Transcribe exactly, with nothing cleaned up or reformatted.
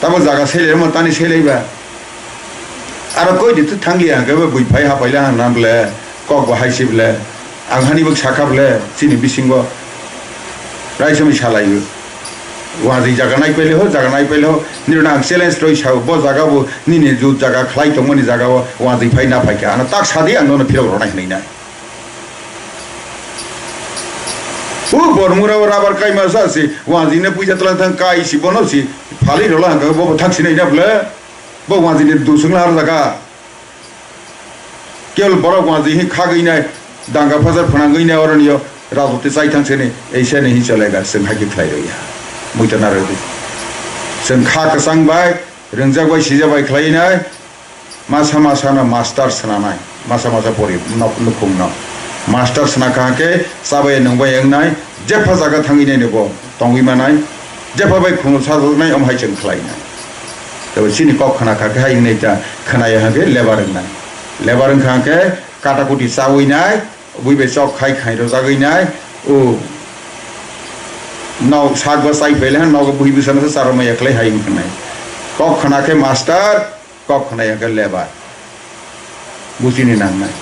Tamo jaga selai mo tani selai ba. Aro koi di tu thangli ang ke bui phai ha paila ang nam ble kok bo hai si ble. Ang hani buk sakha ble chini bisingo. Raisami salai. Wajwi jaga nai pele ho, jaga nai pele ho. Nirona ang challenge roi sao, bo jaga bo nini ju jaga khlai tongmani jaga o wajwi phai na phai kha. Ano tak sadi ang nono phirok rona hinai na. U bormura o rabar kai ma sa si, wajwi ne puja tlang thang kai si bono si, phali rola ang bo thang sinai na ble. Bo wajwi ne dusung la jaga. Kebol borok wngya je hi khagwi nai, danga phasar phwnangwi nai, oroni yo rajotwi chai thang sini, eisa ni hi chole ga, chwng hai khe khlai rwya. Muita na rwdi. Chwng kha kwchang bai, rwngjak bai, sijak bai khlai nai, masa masa no master swnanai, masa masa pori nok nukhung no. Master sna kha khe chabai nungbai wngnai, jepha jaga thangwi nai bo tongwi manai, jepha bai khungo sajaknai, omo hai chwng khlai nai. Tei chini kok khna kha khe hai wngnai ta khna ya hwnkhe lebar wngnai. Lebar wngkha hwnkhe kata kuti chawi nai, bui bai chok khai khai rwjagwi nai. O nok sak bo chai pele han nogo bui bwsano se charwmai ya khlai hai wngkha nai. Kok khna khe master, kok khna ya khe lebar. Buchini nangnai.